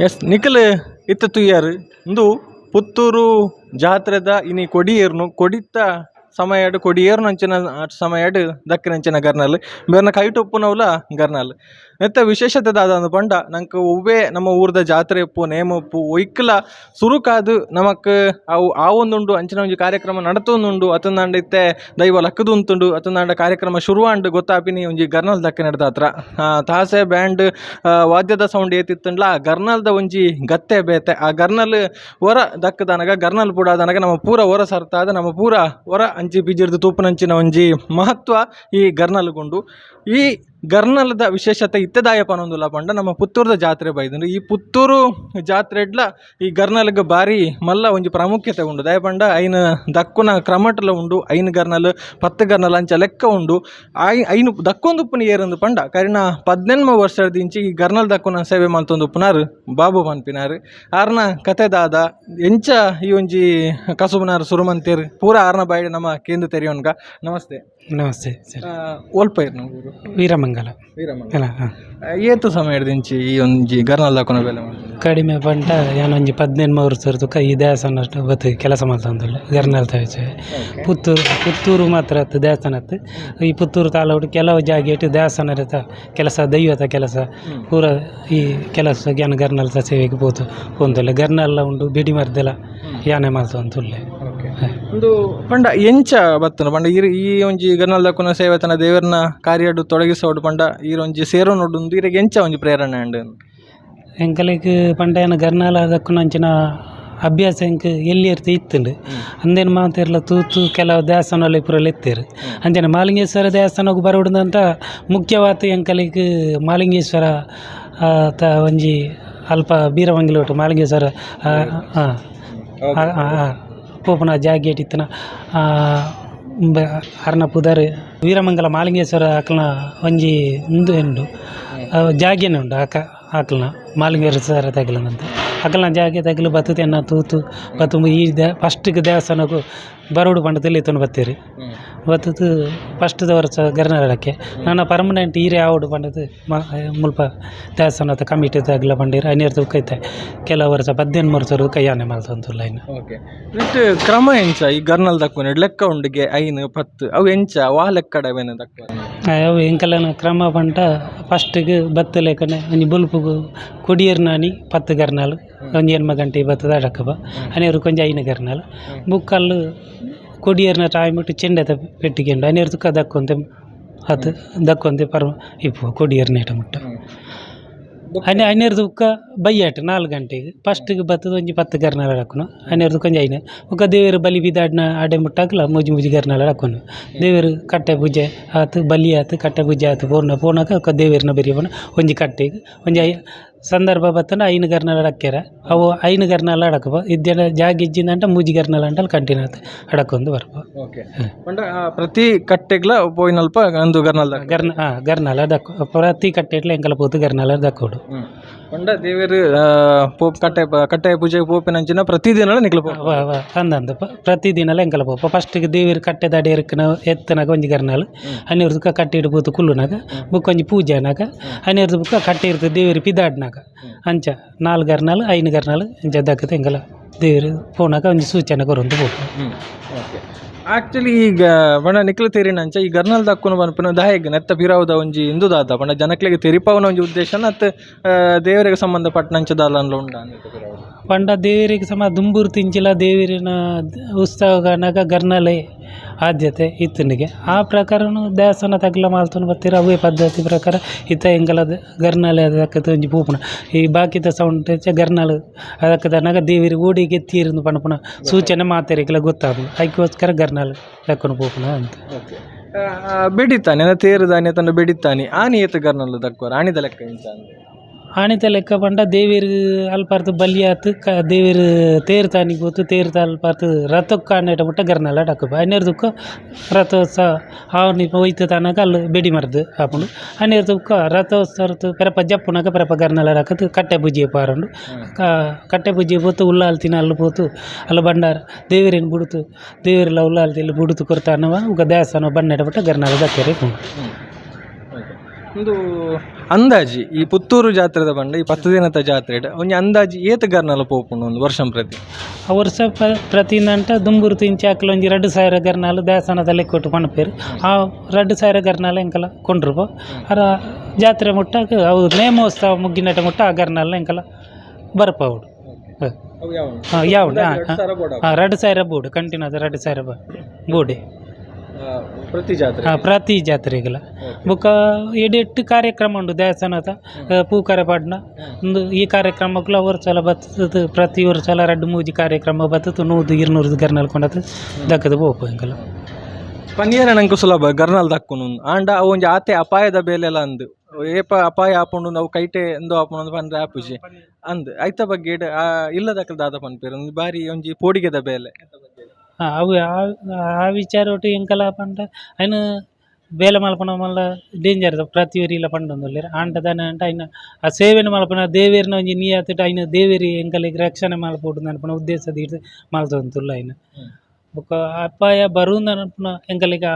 S ನಿಕಲ್ ಇತ್ತ ತೂಯರ್ ಉಂದು ಪುತ್ತೂರು ಜಾತ್ರೆದ ಇನಿ ಕೊಡಿಯೇರ್ನು ಕೊಡಿತ್ತ ಸಮಯಡ್ ಕೊಡಿಯೇರುನಂಚಿನ ಸಮಯಡ್ ದಕ್ಕಿನಂಚಿನ ಗರ್ನಲ್ ಮೇರ್ನ ಕೈಟ್ ಉಪ್ಪುನವುಲ ಗರ್ನಲ್. ನೆತ್ತ ವಿಶೇಷತೆ ದಾದ ಪಂಡ ನಂಕ್ ಒವ್ವೆ ನಮ್ಮ ಊರ್ದ ಜಾತ್ರೆ ಇಪ್ಪು ನೇಮ ಇಪ್ಪು ಒಯ್ಕ್ಲ ಸುರುಕಾದ್ ನಮಕ್ ಅವು ಆವೊಂದುಂಡು ಅಂಚಿನ ಒಂಜಿ ಕಾರ್ಯಕ್ರಮ ನಡತೊಂದುಂಡು ಅತ್ತಂದಾಂಡ ಇತ್ತೆ ದೈವ ಲಕ್ಕುದು ಉಂತುಂಡು ಅತ್ತಂದಾಂಡ ಕಾರ್ಯಕ್ರಮ ಶುರು ಆಂಡ್ ಗೊತ್ತಾಪಿನಿ ಒಂಜಿ ಗರ್ನಲ್ ದಕ್ಕಿನೆಡ್ದಾತ್ರ. ತಾಸೆ ಬ್ಯಾಂಡ್ ವಾದ್ಯದ ಸೌಂಡ್ ಏತಿತ್ತುಂಡ್ಲ ಆ ಗರ್ನಲ್ದ ಒಂಜಿ ಗತ್ತೆ ಬೇತೆ. ಆ ಗರ್ನಲ್ ಒರ ದಕ್ಕುದಾನಗ ಗರ್ನಲ್ ಪುಡಾದನಗ ನಮ ಪೂರ ಒರ ಸರ್ತಾದ್ ನಮ ಪೂರ ಒರ ಅಂಚಿ ಪಿಜಿರ್ದ್ ತೂಪುನಂಚಿನ ಒಂಜಿ ಮಹತ್ವ ಈ ಗರ್ನಲ್ಗುಂಡು. ಈ ಗರ್ನಲ್ದ ವಿಶೇಷತೆ ಇತ್ತೆ ದಾಯೆ ಪನೊಂದುಲ್ಲ ಪಂಡ ನಮ್ಮ ಪುತ್ತೂರ್ದ ಜಾತ್ರೆ ಬೈದುಂಡು. ಈ ಪುತ್ತೂರು ಜಾತ್ರೆಡ್ಲ ಈ ಗರ್ನಲ್ಗ್ ಬಾರಿ ಮಲ್ಲ ಒಂಜಿ ಪ್ರಾಮುಖ್ಯತೆ ಉಂಡು. ದಾಯೆ ಪಂಡ ಐನ್ ದಕ್ಕುನ ಕ್ರಮಟ್ಲ ಉಂಡು. ಐನ್ ಗರ್ನಲ್ ಪತ್ತ್ ಗರ್ನಲ್ ಅಂಚ ಲೆಕ್ಕ ಉಂಡು. ಆಯ್ ಐನ್ ದಕ್ಕೊಂದುಪ್ಪುನ ಏರಂದ್ ಪಂಡ ಕರಿನ 18 ವರ್ಷದಿಂಚಿ ಈ ಗರ್ನಲ್ ದಕ್ಕುನ ಸೇವೆ ಮಲ್ತೊಂದುಪ್ಪುನಾರ್ ಬಾಬು ಪನ್ಪಿನಾರ್. ಆರ್ನ ಕತೆ ದಾದ ಎಂಚ ಈ ಒಂಜಿ ಕಸುಬುನಾರ್ ಸುರು ಮಂತೇರ್ ಪೂರ ಆರ್ನ ಬಾಯಿಡ್ ನಮ್ಮ ಕೇಂದ್ ತೆರಿಯೊನ್ಗ. ನಮಸ್ತೆ. ನಮಸ್ತೆ ಸರ್. ಒಲ್ಪ ಇರ್ನ ಊರು? ವೀರಮಂಗಲ. ವೀರಮಂಗಲ. ಅಲ್ಲ, ಹಾಂ. ಏತ್ ಸಮಯಡ್ದಿಂಚಿ ಈ ಒಂಜಿ ಗರ್ನಲ್ ದಕ್ಕುನ ಬೇಲೆ ಮಲ್ತೊಂದು? ಕಡಿಮೆ ಪಂಡ ಯಾನೊಂಜಿ 18 ವರ್ಷ ಈ ದೇವಸ್ಥಾನ ಅಷ್ಟು ಬತ್ತು ಕೆಲಸ ಮಲ್ತೊಂದುಲ್ಲೆ ಗರ್ನಲ್ ತೇಚೆ. ಪುತ್ತೂರು ಪುತ್ತೂರು ಮಾತ್ರ ಅತ್ತು ದೇವಸ್ಥಾನ ಅತ್ತು. ಈ ಪುತ್ತೂರು ತಾಲೂಕು ಕೆಲವು ಜಾಗೆಟ್ ದೇವಸ್ಥಾನ ಇರುತ್ತೆ ಕೆಲಸ, ದೈವದ ಕೆಲಸ ಪೂರ. ಈ ಕೆಲಸ ಯಾನ್ ಗರ್ನಲ್ದ ಸೇವೆಗೆ ಪೋತು ಪೋಂದುಲ್ಲೆ. ಗರ್ನಲ್ಲ ಉಂಡು, ಬಿಡಿ ಮರ್ದೆಲ ಯಾನೆ ಮಲ್ತೊಂದುಲ್ಲೆ. ಉಂದು ಪಂಡ ಎಂಚ ಬತ್ತುಂಡು ಪಂಡ ಈರ್ ಈ ಒಂಜಿ ಗರ್ನಲ್ ದಕ್ಕುನ ಸೇವೆ ತನ್ನ ದೇವರ್ನ ಕಾರ್ಯಡ್ ತೊಡಗಿಸೋಡು ಪಂಡ ಈರ್ ಒಂಜಿ ಸೇರೊನೊಡು ಈರೆಗ್ ಎಂಚ ಒಂಜಿ ಪ್ರೇರಣೆ ಆಂಡ್? ಎಂಕಲೆಗ್ ಪಂಡ ಯಾನ್ ಗರ್ನಾಲ ದಕ್ಕುನಂಚಿನ ಅಭ್ಯಾಸ ಎಂಕ್ ಎಲ್ಲಿರ್ತ ಇತ್ತುಂಡು. ಅಂದೇನು ಮಾತೆರ್ಲ ತೂತು ಕೆಲವು ದೇವಸ್ಥಾನೊಲು ಪೂರೆಲ್ಲ ಇತ್ತೆರ್. ಅಂಚನೆ ಮಾಲಿಂಗೇಶ್ವರ ದೇವಸ್ಥಾನಗ್ ಬರೋಡುಂದಂತ ಮುಖ್ಯವಾತ್ ಎಂಕಲೆಗ್ ಮಾಲಿಂಗೇಶ್ವರ ತ ಒಂಜಿ ಅಲ್ಪ ಬೀರಮಂಗಲ ಮಾಲಿಂಗೇಶ್ವರ ಹಾಂ ಪೋಪುನ ಜಾಗೆಟ್ ಇತ್ತಿನ ಅರ್ನ ಪುದರ್ ವೀರಮಂಗಲ ಮಾಲಿಂಗೇಶ್ವರ. ಅಕಲ್ನ ಒಂಜಿ ಉಂದು ಉಂಡು, ಜಾಗೆನೇ ಉಂಡು. ಅಕ ಅಕಲ್ನ ಮಾಲಿಂಗೇಶ್ವರ ತಗಲನಂತ ಅಕಲ್ನ ಜಾಗೆ ತಗಲು ಬತ್ತುದು ಎನ್ನ ತೂತು ಬತ್ತು ಈ ಫಸ್ಟ್ಗೆ ದೇವಸ್ಥಾನಕ್ಕೂ ಬರೋಡು ಪಂಡ ತೆಲಿತೊಂದು ಬತ್ತೀರಿ. ಬತ್ತುದು ಫಸ್ಟ್ದ ವರ್ಷ ಗರ್ನಾಲಕ್ಕೆ ನನ್ನ ಪರ್ಮನೆಂಟ್ ಈರೆ ಆವೊಡು ಪಂಡದು ಮುಲ್ಪ ದೇವಸ್ಥಾನದ ಕಮಿಟಿ ತಗಲ ಪಂಡೀರು. ಅನಿರ್ದು ಕೈತೆ ಕೆಲವು ವರ್ಷ 18 ವರ್ಷ ಕೈಯಾನೆ ಮಲ್ತೊಂದುಲ್ಲ ಇನ್ನು. ಓಕೆ, ನೆಟ್ ಕ್ರಮ ಎಂಚ ಈ ಗರ್ನಲ್ ದಕ್ಕುನ? ಲೆಕ್ಕ ಉಂಡುಗೆ ಐನ್ ಪತ್ತು ಅವು ಎಂಚ ವಾ ಲೆಕ್ಕಡ ಅವೇನು ದಕ್ಕುನ? ಅವು ಎಂಕಲನ ಕ್ರಮ ಪಂಡ ಫಸ್ಟಿಗೆ ಬತ್ತು ಲೆಕ್ಕನೆ ಒಂಜಿ ಬೊಲ್ಪುಗು ಕೊಡಿಯರ್ನಾನಿ 10 ಗರ್ನಾಲ್, ಒಂಜಿ ಎನ್ಮ ಗಂಟೆ ಬತ್ತದ ಅಡಕಬ ಅನೇರು ಕೊಂಜ ಐನು ಗರ್ನಾಲ್. ಬುಕ್ಕಲ್ಲು ಕೊಡಿಯರ್ನ ಟೈಮ್ ಇಟ್ಟು ಚೆಂಡೆತ ಪೆಟ್ಟಿಗೆ ಉಂಡು. ಅನೇರು ತುಕ್ಕ ದಕ್ಕೊಂತೆ ಅತ್ ದಕ್ಕೊಂತೆ ಪರ್ವ ಇಪ್ಪು ಕೊಡಿಯರ್ನೇಟ ಮುಟ್ಟ. ಅನೆ ಅನೇರ್ದು ಬುಕ್ಕ ಬಯ್ಯಾಟ 4 ಗಂಟೆಗೆ ಫಸ್ಟಿಗೆ ಬತ್ತದ ಒಂಜಿ 10 ಗರ್ನಾಲ್ ಹಾಕುನು. ಅನೇರ್ದು ಕೊಂಜ ಐನು. ಬೊಕ್ಕ ದೇವೆರ್ ಬಲಿ ಬಿದಾಡ್ನ ಆಡೆ ಮುಟ್ಟಾಗಲ ಮೂಜಿ ಮೂಜಿ ಗರ್ನಾಲ್ ಹಾಕುನು. ದೇವೆರ್ ಕಟ್ಟೆ ಪೂಜೆ ಆತು, ಬಲಿ ಆತು, ಕಟ್ಟೆ ಪೂಜೆ ಆತು ಪೋರ್ನ ಪೋನಾಗ ಬೊಕ್ಕ ದೇವೆರ್ನ ಬೆರಿಯಪುನ ಒಂಜಿ ಕಟ್ಟೆಗ್ ಒಂಜಿ I ಸಂದರ್ಭ ಬತ್ತಂಡ ಐನು ಗರ್ನಾಲ್ ಅಡಕ್ಕೆರ. ಅವು ಐನು ಗರ್ನಾಲ್ ಅಡಕುವ ಇದ್ಯಂಡ ಜಾಗೆ ಇಜ್ಜಿಂದಂಟ ಮೂಜಿ ಗರ್ನಾಲ್ ಅಂಟಲ್ ಕಂಟಿನ್ಯೂ ಆತು ಅಡಕೊಂದು ಬರ್ಪ. ಓಕೆ, ಪಂಡ ಪ್ರತಿ ಕಟ್ಟೆಗ್ಲ ಪೋಯಿನಲ್ಪ ಅಂದು ಗರ್ನಲ್ ದಕ್ಕ? ಗರ್ನ ಹಾಂ, ಗರ್ನಾಲ ದಕ್ಕು. ಪ್ರತಿ ಕಟ್ಟೆಟ್ಲ ಎಂಕಲ ಪೋತು ಗರ್ನಾಲ ದಕ್ಕೋಡು. ಪಂಡ ದೇವೆರ್ ಪೋಪ್ ಕಟ್ಟೆ ಕಟ್ಟೆ ಪೂಜೆ ಪೋಪಿನಂಚಿನ ಪ್ರತಿ ದಿನಲ ನಿಕ್ಲು ಪೋಪ? ವ ವ ಅಂದಂದು ಪ್ರತಿದಿನಲ ಎಂಕಲ ಪೋಪ. ಫಸ್ಟಿಗೆ ದೇವೆರ್ ಕಟ್ಟೆದಡಿ ಎರ್ಕನ ಎತ್ತನಾಗ ಒಂಜಿ ಗರ್ನಾಲ್. ಅನಿರ್ದುಕ ಕಟ್ಟೆಡ್ ಪೋತು ಕುಲ್ಲುನಾಗ ಬೊಕ್ಕ ಒಂಜಿ ಪೂಜೆ ಆನಾಗ. ಅನಿರ್ದು ಬೊಕ್ಕ ಕಟ್ಟೆ ಇರ್ತು ದೇವೆರ್ ಪಿದಾಡ್ನಾಗ. ಅಂಚ ನಾಲ್ ಗರ್ನಾಲ್ ಐನು ಗರ್ನಾಲ್ ಇಂಚ ದಕ್ಕದ ಎಂಕಲ ದೇವೆರ್ ಪೋನಾಗ ಒಂಜಿ ಸೂಚನೆ ಕೊರೊಂದು ಪೋಪ. ಓಕೆ, ಆಕ್ಚುಲಿ ಈಗ ಪಂಡ ನಿಕ್ಲು ತೆರಿನಂಚ ಈ ಗರ್ನಲ್ ದಕ್ಕುನ ಪನ್ಪಿನ ದಾಯೆಗ್? ನೆತ್ತ ಪಿರಾವುದ ಒಂಜಿ ಇಂದು ದಾದ ಪಂಡ ಜನಕ್ಲೆಗ್ ತೆರಿಪಾವುನ ಒಂಜಿ ಉದ್ದೇಶನ ಅತ್ ದೇವರಿಗೆ ಸಂಬಂಧಪಟ್ಟನಂಚ ದಾಲನ್ಲ ಉಂಡ ನೆತ್ತ ಪಿರಾವುಡು? ಪಂಡ ದೇವೆರಿಗೆ ಸಮ ದುಂಬುರು ತಿಂಚಿಲ ದೇವೆರಿನ ಉತ್ಸವ ಆನಗ ಗರ್ನಲೆ ಆದ್ಯತೆ ಇತ್ತುಂಡಿಗೆ. ಆ ಪ್ರಕಾರನು ದೇವಸ್ಥಾನ ತಗ್ಲ ಮಲ್ತೊಂದು ಬತ್ತೆರ್. ಅವೇ ಪದ್ಧತಿ ಪ್ರಕಾರ ಇತ್ತ ಎಂಕಲದ ಗರ್ನಾಲೆ ದಕ್ಕದ ಒಂಜಿ ಪೋಪುನ. ಈ ಬಾಕಿದ ಸೌಂಡ್ ಗರ್ನಾಲ್ ದಕ್ಕದನಾಗ ದೇವೆರ್ ಓಡಿಗೆ ಎತ್ತಿರ್ಂದು ಪನ್ಪುನ ಸೂಚನೆ ಮಾತೆರಿಗೆಲ ಗೊತ್ತಾಪುಂಡು. ಐಕೋಸ್ಕರ ಗರ್ನಾಲ್ ದಕ್ಕೊಂದು ಪೋಪುನ ಅಂತ. ಓಕೆ, ಬೆಡಿತಾನೆ ಅಂದ್ರೆ ತೇರುದಾನಿ ತನ್ನ ಬೆಡಿತಾನೆ ಆನಿ ಏತ್ ಗರ್ನಲ್ ದಕ್ಕುವರ್? ಆನಿದ ಲೆಕ್ಕ ಎಂಚ ಅಂದ್? ಆಣಿತ ಲೆಕ್ಕ ಪಂಡ ದೇವೆರ್ ಅಲ್ಪರ್ದ್ ಬಲಿ ಆತ್ ಕ ದೇವೆರ್ ತೇರ್ ತಾನಿ ಪೋತು ತೇರ್ ಅಲ್ಪರ್ದ್ ರಥಕ್ ಆನೇಟ ಮುಟ್ಟ ಗರ್ನಾಲ ಡಕ್ಕುಪ. ಅನೇರ್ದುಕ್ಕ ರಥೋತ್ಸವ ಆವೊಂದು ಒಯ್ತು ತನಕ ಅಲ್ಲು ಬೆಡಿ ಮರ್ದ್ ಆಪುಂಡು. ಅನೇರ್ದುಕ್ಕ ರಥೋತ್ಸವರ್ದ್ ಪೆರಪ ಜಪ್ಪುನಗ ಪೆರಪ ಗರ್ನಾಲ ಡಕ್ಕುದು ಕಟ್ಟೆ ಪೂಜೆ ಪಾರುಂಡು. ಕಟ್ಟೆ ಪೂಜೆ ಪೋತು ಉಳ್ಳಾಲ್ತಿನ ಅಲ್ಲು ಪೋತು ಅಲ್ಲು ಬಂಡಾರ ದೇವೆರೆನ್ ಬುಡುತು ದೇವೆರ್ಲ ಉಳ್ಳಾಲ್ತಿಲ್ ಬುಡುತು ಕೊರ್ತಾನವ. ಬೊಕ ದೇವಸ್ಥಾನ ಬನ್ನೆಡ ಪುಟ್ಟ ಗರ್ನಾಲ ದಕ್ಕೆರೆ ಇಪ್ಪುಂಡು. ಒಂದು ಅಂದಾಜಿ ಈ ಪುತ್ತೂರು ಜಾತ್ರೆದ ಬಂಡ ಈ 10 ದಿನದ ಜಾತ್ರೆ ಒಂಜಿ ಅಂದಾಜಿ ಏತ್ ಗರ್ನಲ ಪೋಪುಂಡು ಒಂದು ವರ್ಷಂ ಪ್ರತಿ? ಆ ವರ್ಷ ಪ್ರತಿನಂಟ ದುಂಬುರು ತಿಂಚಿ ಅಕ್ಲ ಒಂಜಿ 2000 ಗರ್ನಾಲು ದೇವಸ್ಥಾನದ ಲೆಕ್ಕೊಟ್ಟು ಪಣಪೇರು. ಆ 2000 ಗರ್ನಾಲು ಎಂಕಲ ಕೊಂಡ್ರುಪೋ ಅರ ಜಾತ್ರೆ ಮುಟ್ಟಾಗ ಅವು ನೇಮೋತ್ಸವ ಮುಗ್ಗಿನಟ ಮುಟ್ಟ ಆ ಗರ್ನಾಲ್ ಎಂಕಲ ಬರ್ಪಾವುಡು. ಹಾಂ, ಯಾವ ಹಾಂ, 2000 ಬೋರ್ಡ್ ಕಂಟಿನ್ಯೂ ಅದು 2000 ಬೋರ್ಡೆ. ಪ್ರತಿ ಜಾತ್ರೆ? ಹಾಂ, ಪ್ರತಿ ಜಾತ್ರೆಗೆಲ್ಲ. ಬೊಕ್ಕ ಎಡೆಟ್ಟು ಕಾರ್ಯಕ್ರಮ ಉಂಡು ದೇವಸ್ಥಾನದ ಪೂಕರೆ ಪಾಡ್ನ. ಒಂದು ಈ ಕಾರ್ಯಕ್ರಮಕ್ಕೂ ವರ್ಷ ಬರ್ತದೆ. ಪ್ರತಿ ವರ್ಷ ರಡ್ಡು ಮೂಜಿ ಕಾರ್ಯಕ್ರಮ ಬರ್ತದೆ. 100 200 ಗರ್ನಲ್ ಕೊಂಡದ್ದು ದಕ್ಕದ ಪೋಪ ಎಂಕಲ. ಪನಿಯರ ನಂಗೆ ಸುಲಭ ಗರ್ನಲ್ ದಕ್ಕುನು. ಆಂಡ ಅವು ಒಂಜಿ ಆತೆ ಅಪಾಯದ ಬೇಲೆಲ ಅಂದು ಏಪ ಅಪಾಯ ಆಪುಂಡು ಅವು ಕೈಟೆ ಎಂದೋ ಆಪುಂಡು ಪಂದ್ರೆ ಆಪುಜಿ ಅಂದ್. ಐತ ಬಗ್ಗೆ ಆ ಇಲ್ಲದಕ್ಕಲ್ ದಾದ ಪನ್ಪೇರು? ಒಂಜಿ ಬಾರಿ ಒಂಜಿ ಪೋಡಿಗೆದ ಬೇಲೆ. ಹಾಂ, ಅವು ಆ ಆ ವಿಚಾರ ಒಟ್ಟು ಎಂಕಲ ಪಂಡ ಐನು ಬೇಲೆ ಮಲ್ಪುನ ಮಲ್ಲ ಡೇಂಜರ್ ಪ್ರತಿ ಒರಿಲ ಪಂಡೊಂದುಲ್ಲೆರ್. ಆಂಡ ದಾನೆ ಅಂಟ ಐನ ಆ ಸೇವೆನ್ ಮಲ್ಪುನ ದೇವೆರ್ನ ಒಂಜಿ ನಿಯತ್ತಿಟ್ ಐನ ದೇವೆರ್ ಎಂಕಲೆಗ್ ರಕ್ಷಣೆ ಮಲ್ಪೊಡು ಅನ್ಪುನ ಉದ್ದೇಶ ದೀಡ್ದ್ ಮಲ್ತೊಂದುಲ್ಲ ಐನ್. ಬೊಕ್ಕ ಅಪಾಯ ಬರುಂದು ಅನ್ಪುನ ಎಂಕಲೆಗ್ ಆ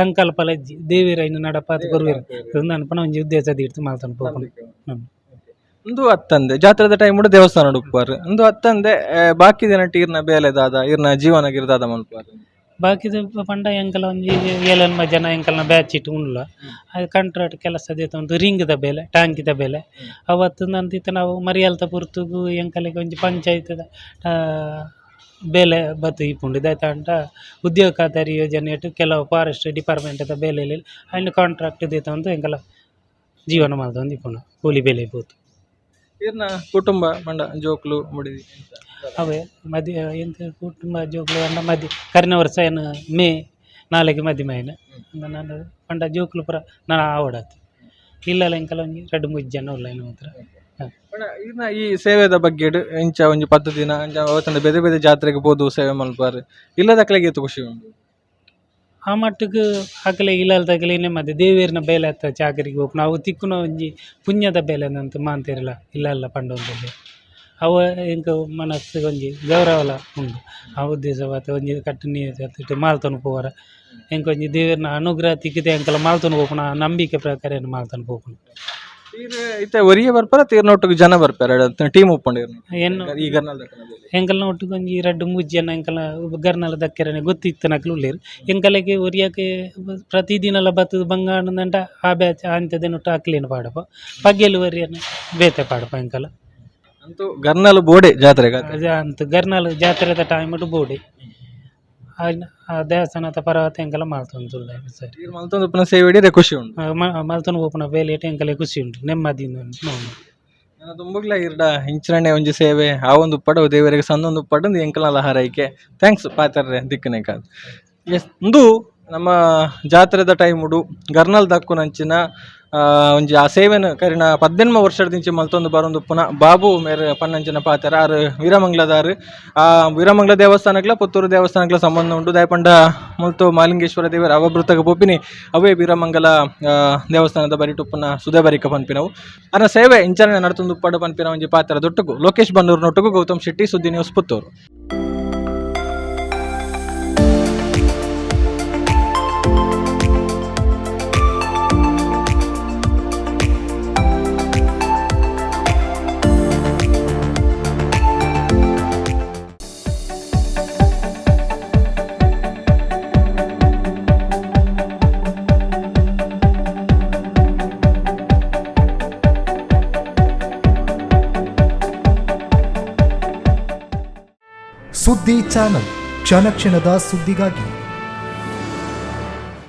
ಸಂಕಲ್ಪಲ ಇಜ್ಜಿ. ದೇವೆರ್ ಐನ್ ನಡಪಾದ್ ಕೊರ್ವೆರ್ ಉಂದು ಅನ್ಪುನ ಒಂಜಿ ಉದ್ದೇಶ ದೀಡ್ದ್ ಮಲ್ತೊಂದು ಪೋಪುನ. ಉಂದು ಅತ್ತಂದೆ ಜಾತ್ರೆದ ಟೈಮ್ ದೇವಸ್ಥಾನ ಉಪ್ಪುವಾರ್. ಉಂದು ಅತ್ತಂದೆ ಬಾಕಿ ದಿನ ಇರ್ನ ಬೇಲೆ ದಾದ, ಇರ್ನ ಜೀವನ ಗಿರ್ದಾದ ಮಲ್ಪುವಾರ್? ಬಾಕಿದ ಪಂಡ ಎಂಕಲ ಒಂಜಿ ಏಳೆನ್ಮ ಜನ ಎಂಕಲ್ನ ಬ್ಯಾಚ್ ಇಟ್ಟು ಉಂಡ್ಲ. ಅದು ಕಾಂಟ್ರಾಕ್ಟ್ ಕೆಲಸ ದೀತೊಂದು ರಿಂಗ್ದ ಬೇಲೆ, ಟ್ಯಾಂಕಿದ ಬೇಲೆ. ಅವತ್ತು ನಂತಿತ್ತ ನಾವು ಮರಿಯಲ್ತ ಪೊರ್ತುಗು ಎಂಕಲೆಗ್ ಒಂಜಿ ಪಂಚಾಯತ್ದ ಬೇಲೆ ಬತ್ತು ಇಪ್ಪುಂಡು. ದಾಯ್ತಾಂಡ ಉದ್ಯೋಗ ಖಾತರಿ ಯೋಜನೆ ಕೆಲವು ಫಾರೆಸ್ಟ್ ಡಿಪಾರ್ಟ್ಮೆಂಟ್ದ ಬೇಲೆ ಐನ್ ಕಾಂಟ್ರಾಕ್ಟ್ ದೀತೊಂದು ಎಂಕಲ ಜೀವನ ಮಲ್ತೊಂದು ಇಪ್ಪುಂಡು ಕೂಲಿ ಬೇಲೆ ಪೋತು. ಇರ್ನ ಕುಟುಂಬ ಪಂಡ ಜೋಕ್ಲು ಮುಡಿ? ಅವೇ ಮದಿ ಎಂತ ಕುಟುಂಬ ಜೋಕುಲು ಪಂಡ ಮದಿ ಕರಿನ ವರ್ಷ ಏನು ಮೇ 4 ಮದಿಮೆ ಆಯ್ನ. ನಾನು ಪಂಡ ಜೋಕುಲು ಪೂರ ನಾನು ಆವಡಾತು ಇಲ್ಲಲ್ಲ. ಎಂಕಲ ಒಂಜಿ ರಡ್ಡ್ ಮೂಜಿ ಜನ ಉಲ್ಲ ಐನ ಮಾತ್ರ. ಪಂಡ ಇರ್ನ ಈ ಸೇವೆದ ಬಗ್ಗೆ ಇಂಚ ಒಂಜಿ 10 ದಿನ ಅಂಚ ಅವತ್ತಂದ ಬೇರೆ ಬೇರೆ ಜಾತ್ರೆಗೆ ಪೋದು ಸೇವೆ ಮಲ್ಪಾರ್, ಇಲ್ಲದಕ್ಲೆಗ್ ಏತ್ ಖುಷಿ ಉಂಡು? ಆ ಮಟ್ಟಕ್ಕೆ ಅಕಲೆ ಇಲ್ಲಲ್ದಕಲೆ ನೆಮ್ಮದಿ ದೇವೆರ್ನ ಬೇಲೆ ಅತ್ತ ಚಾಕರಿಗೆ ಪೋಪುನ ಅವು ತಿಕ್ಕುನ ಒಂಜಿ ಪುಣ್ಯದ ಬೇಲೆ ಅಂತ ಮಾಂತಿರಲ್ಲ ಇಲ್ಲಲ್ಲ ಪಂಡೊಂದುಲ್ಲೆ. ಅವು ಎಂಕ್ ಮನಸ್ಸಿಗೆ ಒಂಜಿ ಗೌರವಲ ಉಂಡು. ಆ ಉದ್ದೇಶ ಬಾತ ಒಂಜಿ ಕಟ್ಟು ನೀರು ಮಾಲ್ತೊಂದು ಪೋವರ ಎಂಕ್ ಒಂಜಿ ದೇವೆರ್ನ ಅನುಗ್ರಹ ತಿಕ್ಕಿದೆ ಎಂಕಲ ಮಾಲ್ತೊಂದು ಪೋಪುನ ನಂಬಿಕೆ ಪ್ರಕಾರ ಏನು ಮಾಲ್ತೊಂದು ಪೋಪುನ. ಈರ್ ಇತ್ತೆ ಒರಿಯೆ ಬರ್ಪಾರ, ತೀರ್ನೊಟ್ಟಿಗೆ ಜನ ಬರ್ಪಾರ, ಟೀಮ್ ಉಪ್ಪುಂಡು ಇರ್ನ? ಏನು? ಈ ಗರ್ನಲ್ ದಕ್ಕನ ಬೇಲೆ. ಎಂಕಲ್ನ ಒಟ್ಟಿಗೆ ಒಂಜಿ ರಡ್ಡ್ ಮೂಜಿ ಜನ ಎಂಕಲ್ನ ಗರ್ನಲ ದಕ್ಕೆರನೆ ಗೊತ್ತಿತ್ತನಕ್ಲು ಉಲ್ಲೆರ್. ಎಂಕಲೆಗ್ ಒರಿಯಕ್ಕೆ ಪ್ರತಿದಿನಲ ಬತ್ತುದು ಬಂಗಾಂಡ ಆ ಬ್ಯಾಚ್ ಅಂಚದೆನೊಟ್ಟು ಅಕ್ಲೆನ್ ಪಾಡಪ, ಪಗೆಲ್ ಒರಿಯನ್ ಬೇತೆ ಪಾಡಪ ಎಂಕಲ. ಅಂತೂ ಗರ್ನಲ್ ಬೋಡೆ ಜಾತ್ರೆಗೆ? ಅದೇ ಅಂತ ಗರ್ನಾಲ್ ಜಾತ್ರೆದ ಟೈಮ್ ಬೋಡೆ ಆ ದೇವಸ್ಥಾನದ ಪರ್ವತ ಎಂಕಲ ಮಲ್ತೊಂದುಲ್ಲ ಸರಿ. ಈರ್ ಮಲ್ತೊಂದು ಉಪ್ಪುನ ಸೇವೆ ಇಡೀ ಖುಷಿ ಉಂಡು. ಮಲ್ತೊಂದು ಪೋಪುನ ಬೇಲೆ ಎಂಕಲೆ ಖುಷಿ ಉಂಟು, ನೆಮ್ಮದಿ ಉಂಟು. ನನ್ನ ತುಂಬುಗ್ಲ ಇರ್ಡ ಇಂಚನೆ ಒಂಜಿ ಸೇವೆ ಆ ಒಂದು ಪಡವು ದೇವರಿಗೆ ಸಂದೊಂದು ಪಡಂದು ಎಂಕಲ್ನ ಹಾರೈಕೆ. Thanks ಪಾತರ್ರೆ ದಿಕ್ಕನೆ ಕಾದ್. ಎಸ್, ಉಂದು ನಮ್ಮ ಜಾತ್ರೆದ ಟೈಮುಡು ಗರ್ನಲ್ ದಕ್ಕುನಂಚಿನ ಒಂಜಿ ಆ ಸೇವೆನ್ ಕರಿನ 18 ವರ್ಷದಿಂಚಿ ಮಲ್ತೊಂದು ಬರೊಂದು ಪುನ ಬಾಬು ಮೇರ್ ಪನ್ನಂಚಿನ ಪಾತೆರ. ಆರ್ ವೀರಮಂಗ್ಲದಾರ್. ಆ ವೀರಮಂಗ್ಲ ದೇವಸ್ಥಾನಕ್ಲ ಪುತ್ತೂರು ದೇವಸ್ಥಾನಕ್ಲ ಸಂಬಂಧ ಉಂಡು. ದಾಯಪಂಡ ಮುಲ್ತು ಮಾಲಿಂಗೇಶ್ವರ ದೇವರ ಅವಭೃತಗ ಪೋಪಿನಿ ಅವೇ ವೀರಮಂಗಲ ದೇವಸ್ಥಾನದ ಬರಿಟುಪ್ಪುನ ಸುದೆ ಬರಿಕ ಪನ್ಪಿನವು. ಅನ ಸೇವೆ ಇಂಚನೆ ನಡತೊಂದು ಪಡು ಪನ್ಪಿನ ಒಂಜಿ ಪಾತೆರ ದೊಟ್ಟುಗು ಲೋಕೇಶ್ ಬನ್ನೂರು ನೊಟ್ಟುಗು ಗೌತಮ್ ಶೆಟ್ಟಿ, ಸುದ್ದಿ ನ್ಯೂಸ್, ಪುತ್ತೂರು. ಸುದ್ದಿ ಚಾನಲ್, ಕ್ಷಣ ಕ್ಷಣದ ಸುದ್ದಿಗಾಗಿ.